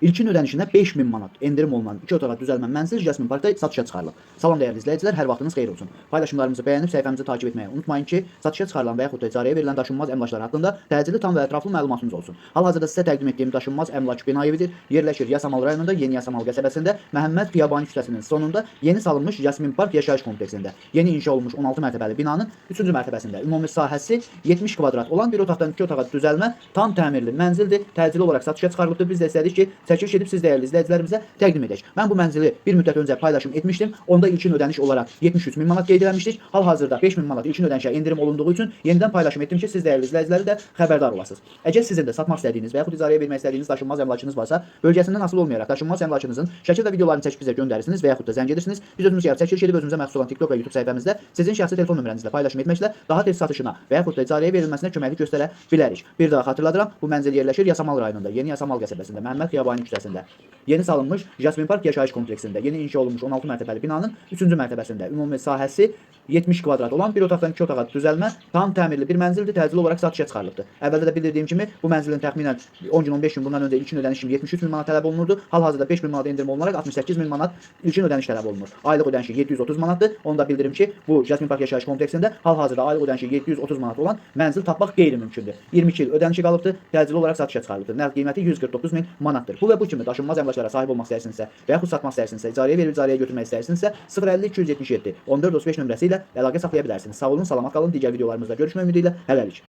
İlkin ödənişinə 5000 manat endirim olunan 2 otağa düzəlmə mənzil Jasmin Parkda satışa çıxarılıb. Salam dəyərli izləyicilər, hər vaxtınız xeyir olsun. Paylaşımlarımızı bəyənib səhifəmizi takip etməyi unutmayın ki, satışa çıxarılan və yaxud da icarəyə verilən daşınmaz əmlaklar haqqında təcili, tam və ətraflı məlumatınız olsun. Hal-hazırda sizə təqdim etdiyim daşınmaz əmlak bina evidir. Yerləşir Yasamal rayonunda, Yeni Yasamal qəsəbəsində, Məhəmməd Xiyabani küçəsinin sonunda yeni salınmış Jasmin Park yaşayış kompleksində. Yeni inşa olunmuş 16 mərtəbəli binanın 3-cü mərtəbəsində ümumi sahəsi 70 kvadrat olan bir otaqdan 2 otağa düzəlmə tam təmirli mənzildir. Təcili olaraq satışa çıxarılıbdır. Biz də istədik ki, çəkiliş edib siz dəyərli izləyicilərimizə təqdim edək. Mən bu mənzili bir müddət öncə paylaşım etmişdim. Onda ilkin ödəniş olaraq 73 min manat qeyd eləmişdik. Hal-hazırda 5 min manat ilkin ödənişə endirim olunduğu üçün yenidən paylaşım etdim ki, siz dəyərli izləyiciləri də xəbərdar olasınız. Əgər sizin də satmaq istədiyiniz və yaxud icarəyə vermək istədiyiniz daşınmaz əmlakınız varsa, bölgəsindən asılı olmayaraq daşınmaz əmlakınızın şəkil və videolarını çəkib bizə göndərirsiniz və yaxud da zəng edirsiniz. Biz özümüz gəlib çəkiliş edib özümüzə məxsus olan TikTok və YouTube səhifəmizdə sizin şəxsi telefon nömrənizlə paylaşım etməklə daha tez satışına və yaxud da icarəyə verilməsinə köməklik göstərə bilərik. Bir daha xatırladıram, bu mənzil yerləşir Yasamal rayonunda, Yeni Yasamal qəsəbəsində, Məhəmməd Xiyabani küçəsində. Yeni salınmış Jasmin Park yaşayış kompleksində yeni inşa olunmuş 16 mərtəbəli binanın 3-cü mərtəbəsində ümumi sahəsi 70 kvadrat olan bir otaqdan 2 otağa düzəlmə tam təmirli bir mənzildir, təcili olaraq satışa çıxarılıbdır. Əvvəldə də bildirdiyim kimi bu mənzilin təxminən 10 gün 15 gün bundan öncə ilkin ödəniş kimi 73 min manat tələb olunurdu. Hal-hazırda 5 min manat endirim olunaraq 68 min manat ilkin ödəniş tələb olunur. Aylıq ödənişi 730 manatdır. Onu da bildirim ki, bu Jasmin Park yaşayış kompleksində hal-hazırda aylıq ödənişi 730 manat olan mənzil tapmaq qeyri-mümkündür. 22 il ödənişi qalıbdır, təcili olaraq satışa çıxarılıbdır. Nəqd qiyməti 149 min manatdır. Bu və bu kimi daşınmaz əmlaklara sahib olmaq istəyirsinizsə və yaxud satmaq istəyirsinizsə, icarəyə verib icarəyə götürmək istəyirsinizsə 050 277 14 35 nömrəsi ilə əlaqə saxlaya bilərsiniz. Sağ olun, salamat qalın. Digər videolarımızda görüşmək ümidi ilə hələlik.